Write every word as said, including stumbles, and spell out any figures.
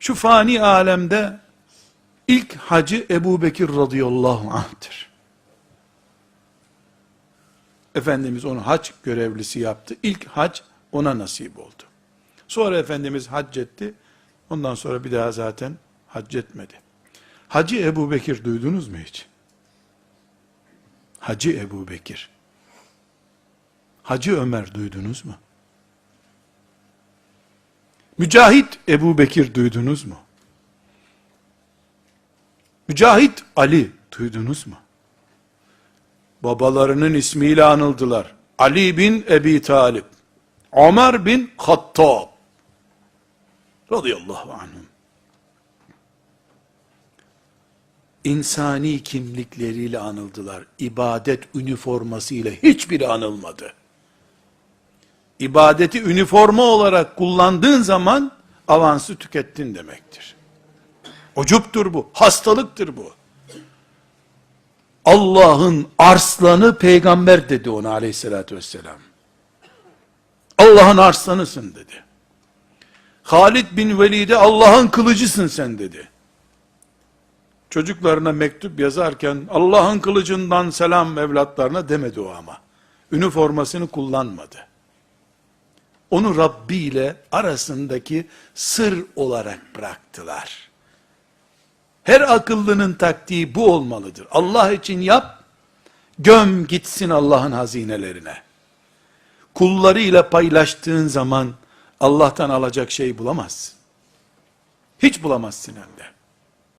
Şu fani alemde ilk hacı Ebu Bekir radıyallahu anh'tır. Efendimiz onu hac görevlisi yaptı. İlk hac ona nasip oldu. Sonra Efendimiz hac etti. Ondan sonra bir daha zaten hac etmedi. Hacı Ebu Bekir duydunuz mu hiç? Hacı Ebu Bekir. Hacı Ömer duydunuz mu? Mücahit Ebu Bekir duydunuz mu? Mücahit Ali duydunuz mu? Babalarının ismiyle anıldılar. Ali bin Ebi Talib, Ömer bin Hattab radıyallahu anhum. İnsani kimlikleriyle anıldılar. İbadet üniformasıyla hiçbiri anılmadı. İbadeti üniforma olarak kullandığın zaman avansı tükettin demektir. Ucuptur bu, hastalıktır bu. Allah'ın arslanı peygamber dedi ona aleyhissalatü vesselam. Allah'ın arslanısın dedi. Halid bin Velid'e Allah'ın kılıcısın sen dedi. Çocuklarına mektup yazarken Allah'ın kılıcından selam evlatlarına demedi o ama. Üniformasını kullanmadı. Onu Rabbi ile arasındaki sır olarak bıraktılar. Her akıllının taktiği bu olmalıdır. Allah için yap, göm gitsin Allah'ın hazinelerine. Kullarıyla paylaştığın zaman Allah'tan alacak şey bulamazsın. Hiç bulamazsın hem de.